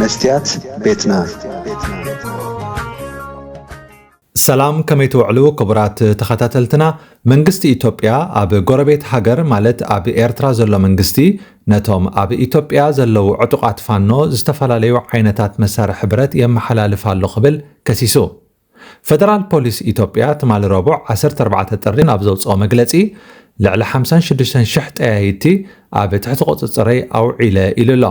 መስትያት ቤትና። ሰላም፣ ከመይ ትውዕሉ ክቡራት ተኸታተልትና? መንግስቲ ኢትዮጵያ ኣብ ጎረቤት ሃገር ማለት ኣብ ኤርትራ ዘሎ መንግስቲ ነቶም ኣብ ኢትዮጵያ ዘለዉ ዕጡቓት ፋኖ ዝተፈላለዩ ዓይነታት መሳርሒ ብረት የመሓላልፍ ኣሎ ክብል ከሲሱ። ፌደራል ፖሊስ ኢትዮጵያ ትማሊ ረቡዕ ዓሰርተ ኣርባዕተ ጥሪ ኣብ ዘውፅኦ መግለፂ ልዕሊ ሓምሳን ሽዱሽተን ሽሕ ጠያይቲ ኣብ ትሕቲ ቁፅፅረይ ኣውዒለ ኢሉ ኣሎ።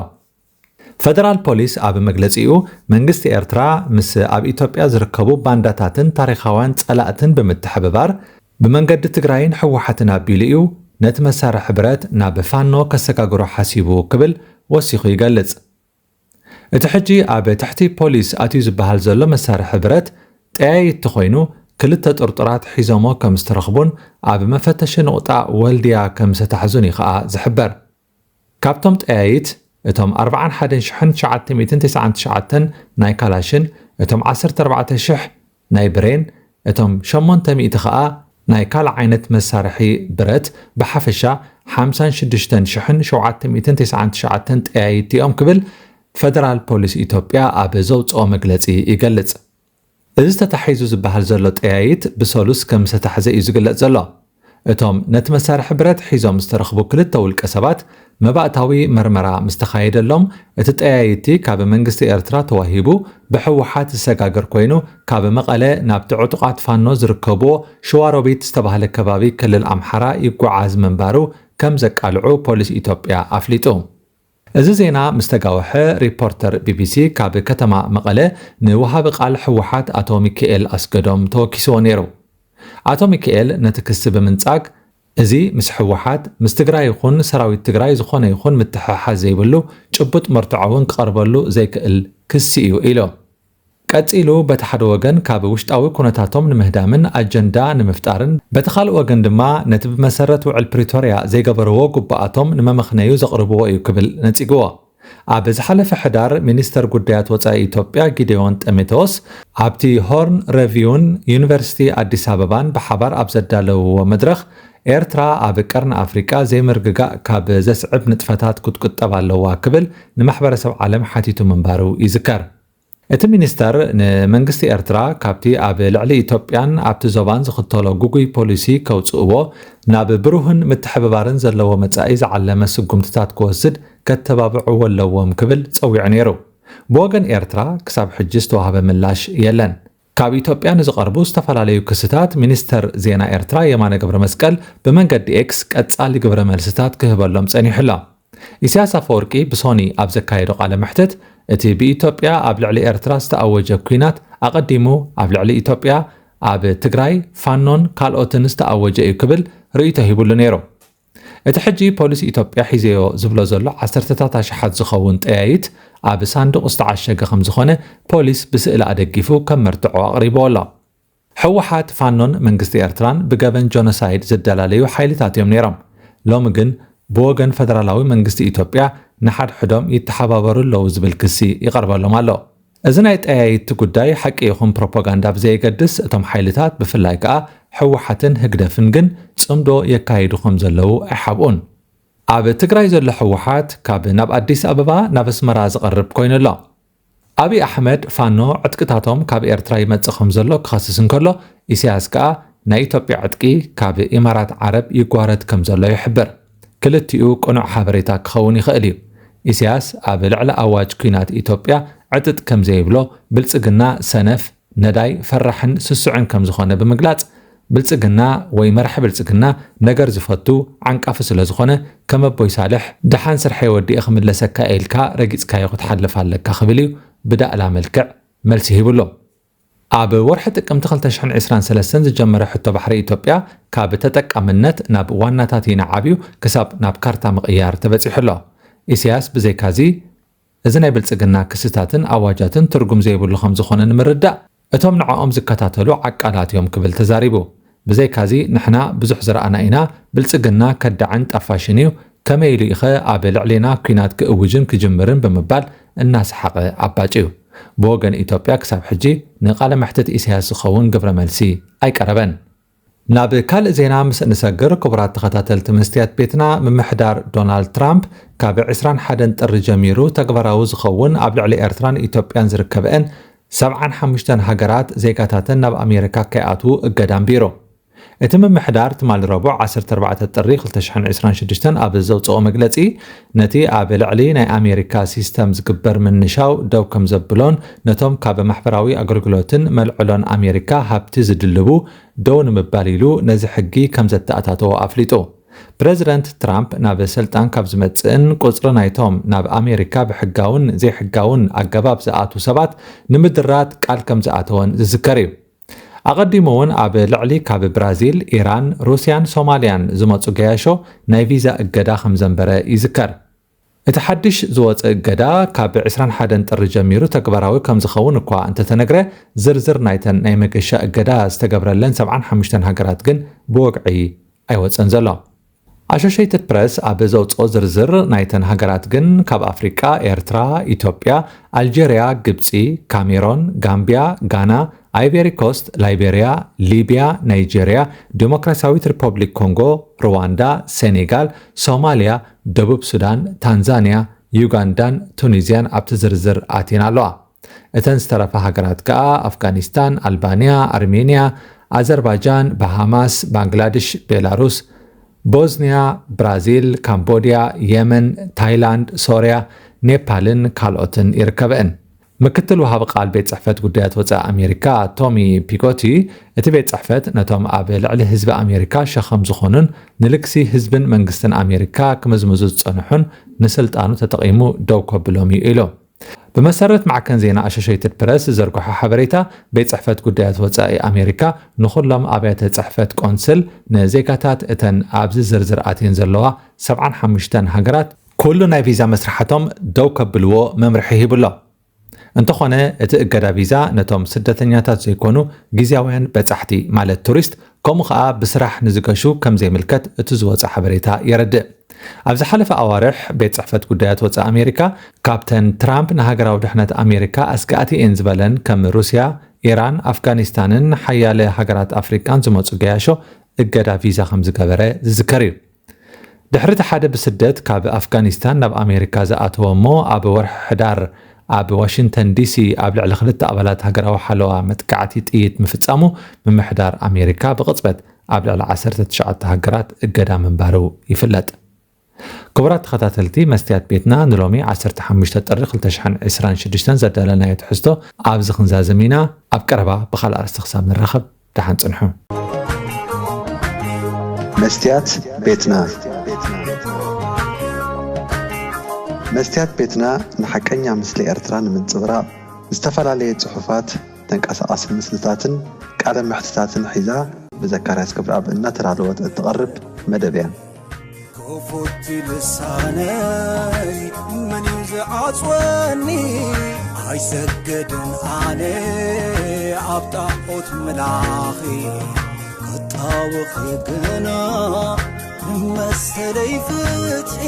ፌደራል ፖሊስ ኣብ መግለፂኡ መንግስቲ ኤርትራ ምስ ኣብ ኢትዮጵያ ዝርከቡ ባንዳታትን ታሪኻውያን ፀላእትን ብምትሕብባር ብመንገዲ ትግራይን ህወሓትን ኣቢሉ እዩ ነቲ መሳርሒ ብረት ናብ ፋኖ ከሰጋግሮ ሓሲቡ ክብል ወሲኹ ይገልፅ። እቲ ሕጂ ኣብ ትሕቲ ፖሊስ ኣትዩ ዝበሃል ዘሎ መሳርሒ ብረት ጠያይቲ ኮይኑ ክልተ ጥርጡራት ሒዞሞ ከም ዝተረኽቡን ኣብ መፈተሺ ንቑጣ ወልድያ ከም ዝተታሕዙን እዩ ከዓ ዝሕበር። ካብቶም ጠያይት እቶም ኣርባዓን ሓደን ሽሕን ትሽዓተ ሚእትን ተስዓን ትሽዓተን ናይ ካላሽን እቶም ዓሰርተ ኣርባዕተ ሽሕ ናይ ብሬን እቶም ሸሞንተ ሚእቲ ከዓ ናይ ካልእ ዓይነት መሳርሒ ብረት ብሓፈሻ ሓምሳን ሽዱሽተን ሽሕን ሸውዓተ ሚእትን ተስዓን ትሽዓተን ጠያይቲ እዮም ክብል ፌደራል ፖሊስ ኢትዮጵያ ኣብ ዘውፅኦ መግለፂ ይገልፅ። እዚ ተታሒዙ ዝበሃል ዘሎ ጠያይት ብሰሉስ ከም ዝተታሕዘ እዩ ዝግለጽ ዘሎ። እቶም ነቲ መሳርሒ ብረት ሒዞም ዝተረኽቡ ክልተ ውልቀ ሰባት መባእታዊ መርመራ ምስ ተኻየደሎም፣ እቲ ጠያይቲ ካብ መንግስቲ ኤርትራ ተዋሂቡ ብህወሓት ዝሰጋገር ኮይኑ፣ ካብ መቐለ ናብቲ ዕጡቓት ፋኖ ዝርከብዎ ሸዋሮቢት ዝተባህለ ከባቢ ክልል ኣምሓራ ይጓዓዝ ምንባሩ ከም ዘቃልዑ ፖሊስ ኢትዮጵያ ኣፍሊጡ። እዚ ዜና ምስ ተጋወሐ፣ ሪፖርተር ቢቢሲ ካብ ከተማ መቐለ ንወሃቢ ቃል ህወሓት ኣቶ ሚካኤል ኣስገዶም ተወኪስዎ ነይሩ። ኣቶ ሚካኤል ነቲ ክሲ ብምንጻግ፣ እዚ ምስ ህወሓት፣ ምስ ትግራይ ይኹን ሰራዊት ትግራይ ዝኾነ ይኹን ምትሕሓዝ ዘይብሉ፣ ጭቡጥ መርትዖ እውን ክቐርበሉ ዘይክእል ክሲ እዩ ኢሉ። ቀጺሉ፣ በቲ ሓደ ወገን ካብ ውሽጣዊ ኩነታቶም ንምህዳምን ኣጀንዳ ንምፍጣርን፣ በቲ ካልእ ወገን ድማ ነቲ ብመሰረት ውዕል ፕሪቶርያ ዘይገበርዎ ግቡኣቶም ንመመኽነዩ ዘቕርብዎ እዩ ክብል ነጺግዎ። ኣብ ዝሓለፈ ሕዳር ሚኒስተር ጉዳያት ወጻኢ ኢትዮጵያ ጊዴዎን ጢሞቴዎስ ኣብቲ ሆርን ሬቪውን ዩኒቨርሲቲ ኣዲስ ኣበባን ብሓባር ኣብ ዘዳለውዎ መድረኽ ኤርትራ ኣብ ቀርኒ ኣፍሪቃ ዘይምርግጋእ ካብ ዘስዕብ ንጥፈታት ክትቁጠብ ኣለዋ ክብል ንማሕበረሰብ ዓለም ሓቲቱ ምንባሩ ይዝከር። እቲ ሚኒስተር ንመንግስቲ ኤርትራ ካብቲ ኣብ ልዕሊ ኢትዮጵያን ኣብቲ ዞባን ዝኽተሎ ግጉይ ፖሊሲ ከውጽእዎ ናብ ብሩህን ምትሕብባርን ዘለዎ መጻኢ ዝዓለመ ስጉምትታት ክወስድ ከተባብዕዎ ኣለዎም ክብል ጸዊዑ ነይሩ። ብወገን ኤርትራ ክሳብ ሕጂ ዝተዋህበ ምላሽ የለን። ካብ ኢትዮጵያ ንዝቐርቡ ዝተፈላለዩ ክስታት ሚኒስተር ዜና ኤርትራ የማነ ገብረ መስቀል ብመንገዲ ኤክስ ቀጻሊ ግብረ መልስታት ክህበሎም ጸኒሑ ኣሎ። ኢሳያስ ኣፈወርቂ ብሶኒ ኣብ ዘካየዶ ቃለ መሕትት፣ እቲ ብኢትዮጵያ ኣብ ልዕሊ ኤርትራ ዝተኣወጀ ኲናት ኣቐዲሙ ኣብ ልዕሊ ኢትዮጵያ ኣብ ትግራይ ፋኖን ካልኦትን ዝተኣወጀ እዩ ክብል ርእይቶ ሂቡሉ ነይሩ። እቲ ሕጂ ፖሊስ ኢትዮጵያ ሒዘዮ ዝብሎ ዘሎ ዓሰርተታት ኣሽሓት ዝኸውን ጠያይት ኣብ ሳንዱቕ ዝተዓሸገ ከም ዝኾነ ፖሊስ ብስእሊ ኣደጊፉ ከም መርትዖ ኣቕሪብዎ ኣሎ። ህወሓት፣ ፋኖን መንግስቲ ኤርትራን ብገበን ጆኖሳይድ ዝደላለዩ ሓይልታት እዮም ነይሮም። ሎሚ ግን ብወገን ፈደራላዊ መንግስቲ ኢትዮጵያ ንሓድሕዶም ይተሓባበሩ ኣለዉ ዝብል ክሲ ይቐርበሎም ኣሎ። እዚ ናይ ጠያይቲ ጉዳይ ሓቂ ይኹን ፕሮፓጋንዳ ብዘየገድስ፣ እቶም ሓይልታት ብፍላይ ከኣ ህወሓትን ህግደፍን ግን ጽምዶ የካይዱ ከም ዘለዉ ኣይሓብኡን። ኣብ ትግራይ ዘሎ ህወሓት ካብ ናብ ኣዲስ ኣበባ ናብ ኣስመራ ዝቐርብ ኮይኑ ኣሎ። ኣብይ ኣሕመድ ፋኖ ዕጥቅታቶም ካብ ኤርትራ ይመጽእ ከም ዘሎ ክኸስስ እንከሎ፣ ኢሳያስ ከኣ ናይ ኢትዮጵያ ዕጥቂ ካብ ኢማራት ዓረብ ይጓረት ከም ዘሎ ይሕብር። ክልቲኡ ቅኑዕ ሓበሬታ ክኸውን ይኽእል እዩ። ኢሳያስ ኣብ ልዕሊ ኣዋጅ ኲናት ኢትዮጵያ ዕጥጥ ከም ዘይብሎ፣ ብልጽግና ሰነፍ፣ ነዳይ፣ ፈራሕን ስሱዕን ከም ዝኾነ ብምግላጽ፣ ብልጽግና ወይ መራሒ ብልጽግና ነገር ዝፈቱ ዓንቃፊ ስለ ዝኾነ፣ ከም ኣቦይ ሳልሕ፣ ደሓን ስርሐይ ወዲኤ ክምለሰካ ኢልካ ረጊጽካዮ ክትሓልፍ ኣለካ ክብል እዩ ብዳእላ መልክዕ መልሲ ሂብሉ። ኣብ ወርሒ ጥቅምቲ ክልተ ሽሕን ዕስራን ሰለስተን ዝጀመረ ሕቶ ባሕሪ ኢትዮጵያ ካብ ተጠቃምነት ናብ ዋናታት ይንዓብ እዩ ክሳብ ናብ ካርታ ምቕያር ተበጺሑ ኣሎ። ኢሳያስ ብዘይካዚ፣ እዚ ናይ ብልጽግና ክስታትን ኣዋጃትን ትርጉም ዘይብሉ ከም ዝኾነ ንምርዳእ፣ እቶም ንዕኦም ዝከታተሉ ዓቃላት እዮም ክብል ተዛሪቡ። ብዘይካዚ ንሕና ብዙሕ ዝረኣና ኢና፣ ብልጽግና ከዳዕን ጠፋሽን እዩ፣ ከመይ ኢሉ ኢኸ ኣብ ልዕሌና ኲናት ክእውጅን ክጅምርን ብምባል እናሰሓቐ ኣባጭዩ። ብወገን ኢትዮጵያ ክሳብ ሕጂ ንቃለ መሕትት ኢሳያስ ዝኸውን ግብረ መልሲ ኣይቀረበን። ናብ ካልእ ዜና ምስ እንሰግር፣ ክቡራት ተኸታተልቲ መስትያት ቤትና፣ ምምሕዳር ዶናልድ ትራምፕ ካብ ዕስራን ሓደን ጥሪ ጀሚሩ ተግባራዊ ዝኸውን ኣብ ልዕሊ ኤርትራን ኢትዮጵያን ዝርከበአን ሰብዓን ሓሙሽተን ሃገራት ዜጋታተን ናብ ኣሜሪካ ከይኣትዉ እገዳ ኣንቢሩ። እቲ ምምሕዳር ትማሊ ረቡዕ ዓሰርተ ኣርባዕተ ጥሪ ክልተ ሽሕን ዕስራን ሽዱሽተን ኣብ ዘውፅኦ መግለፂ፣ ነቲ ኣብ ልዕሊ ናይ ኣሜሪካ ሲስተም ዝግበር ምንሻው ደው ከም ዘብሎን ነቶም ካብ ማሕበራዊ ኣገልግሎትን መልዕሎን ኣሜሪካ ሃብቲ ዝድልቡ ደው ንምባል ኢሉ ነዚ ሕጊ ከም ዘተኣታተዎ ኣፍሊጡ። ፕረዚደንት ትራምፕ ናብ ስልጣን ካብ ዝመጽእን ቁጽሪ ናይቶም ናብ ኣሜሪካ ብሕጋውን ዘይሕጋውን ኣገባብ ዝኣትዉ ሰባት ንምድራት ቃል ከም ዝኣተወን ዝዝከር እዩ። ኣቐዲሙ እውን ኣብ ልዕሊ ካብ ብራዚል፣ ኢራን፣ ሩስያን ሶማልያን ዝመጹ ገያሾ ናይ ቪዛ እገዳ ከም ዘንበረ ይዝከር። እቲ ሓድሽ ዝወጸ እገዳ ካብ ዕስራን ሓደን ጥሪ ጀሚሩ ተግባራዊ ከም ዝኸውን እኳ እንተተነግረ፣ ዝርዝር ናይተን ናይ መገሻ እገዳ ዝተገብረለን ሰብዓን ሓሙሽተን ሃገራት ግን ብወግዒ ኣይወጸን ዘሎ። ኣሾሸይትድ ፕረስ ኣብ ዘውጽኦ ዝርዝር ናይተን ሃገራት ግን ካብ ኣፍሪቃ፣ ኤርትራ፣ ኢትዮጵያ፣ ኣልጀርያ፣ ግብጺ፣ ካሜሮን፣ ጋምቢያ፣ ጋና፣ ኣይቬሪ ኮስት፣ ላይቤርያ፣ ሊብያ፣ ናይጄርያ፣ ዲሞክራሲያዊት ሪፐብሊክ ኮንጎ፣ ሩዋንዳ፣ ሴኔጋል፣ ሶማልያ፣ ደቡብ ሱዳን፣ ታንዛንያ፣ ዩጋንዳን ቱኒዝያን ኣብቲ ዝርዝር ኣትየን ኣለዋ። እተን ዝተረፋ ሃገራት ከኣ ኣፍጋኒስታን፣ ኣልባንያ፣ ኣርሜንያ፣ ኣዘርባጃን፣ ባሃማስ፣ ባንግላድሽ፣ ቤላሩስ፣ ቦዝንያ፣ ብራዚል፣ ካምቦድያ፣ የመን፣ ታይላንድ፣ ሶርያ፣ ኔፓልን ካልኦትን ይርከበእን። ምክትል ወሃቢ ቃል ቤት ጽሕፈት ጉዳያት ወጻኢ ኣሜሪካ ቶሚ ፒጎቲ፣ እቲ ቤት ጽሕፈት ነቶም ኣብ ልዕሊ ህዝቢ ኣሜሪካ ሸኸም ዝኾኑን ንልግሲ ህዝብን መንግስትን ኣሜሪካ ክምዝምዙ ዝጸንሑን ንስልጣኑ ተጠቒሙ ደው ከብሎም እዩ ኢሉ። ብመሰረት ማዕከን ዜና ኣሾሸይትድ ፕረስ ዝዘርግሖ ሓበሬታ፣ ቤት ጽሕፈት ጉዳያት ወጻኢ ኣሜሪካ ንኹሎም ኣብያተ ጽሕፈት ቆንስል ንዜጋታት እተን ኣብዚ ዝርዝር ኣትየን ዘለዋ ሰብዓን ሓሙሽተን ሃገራት ኩሉ ናይ ቪዛ መስርሓቶም ደው ከብልዎ መምርሒ ሂቡሎ። እንተኾነ፣ እቲ እገዳ ቪዛ ነቶም ስደተኛታት ዘይኮኑ ግዝያውያን በጻሕቲ፣ ማለት ቱሪስት፣ ከምኡ ኸኣ ብስራሕ ንዝገሹ ከም ዘይምልከት እቲ ዝወጸ ሓበሬታ የረድእ። ኣብ ዝሓለፈ ኣዋርሕ፣ ቤት ጽሕፈት ጉዳያት ወጻኢ ኣሜሪካ፣ ካብተን ትራምፕ ንሃገራዊ ድሕነት ኣሜሪካ ኣስጋእቲ እየን ዝበለን ከም ሩስያ፣ ኢራን፣ ኣፍጋኒስታንን ሓያለ ሃገራት ኣፍሪቃን ዝመጹ ገያሾ እገዳ ቪዛ ከም ዝገበረ ዝዝከር እዩ። ድሕሪ እቲ ሓደ ብስደት ካብ ኣፍጋኒስታን ናብ ኣሜሪካ ዝኣተወ እሞ ኣብ ወርሒ ሕዳር ኣብ ዋሽንግተን ዲሲ ኣብ ልዕሊ ክልተ ኣባላት ሃገራዊ ሓለዋ መጥቃዕቲ ጥይት ምፍጻሙ፣ ምምሕዳር ኣሜሪካ ብቕጽበት ኣብ ልዕሊ ዓሰርተ ትሽዓተ ሃገራት እገዳ ምንባሩ ይፍለጥ። ክቡራት ተኸታተልቲ መስትያት ቤትና፣ ንሎሚ ዓሰርተ ሓሙሽተ ጥሪ ክልተ ሽሕን ዕስራን ሽዱሽተን ዘዳለናዮ ትሕዝቶ ኣብዚ ክንዛዝም ኢና። ኣብ ቀረባ ብኻልእ ኣርእስቲ ክሳብ ንራኸብ፣ ደሓን ጽንሑ። መስትያት ቤትና። መስትያት ቤትና ንሓቀኛ ምስሊ ኤርትራ ንምንጽብራቕ ዝተፈላለየ ጽሑፋት፣ ተንቀሳቓሲ ምስልታትን ቃለ መሕትታትን ሒዛ ብዘካርያስ ክብረኣብ እናተዳለወት እትቐርብ መደብ እያ። ክፉት ልሳነይ መን እዩ ዝዓጽወኒ? ኣይሰግድን ኣነ ኣብ ጣዖት ምላኺ፣ ክጣወኺ ግና ንመሰለይ ፍትሒ።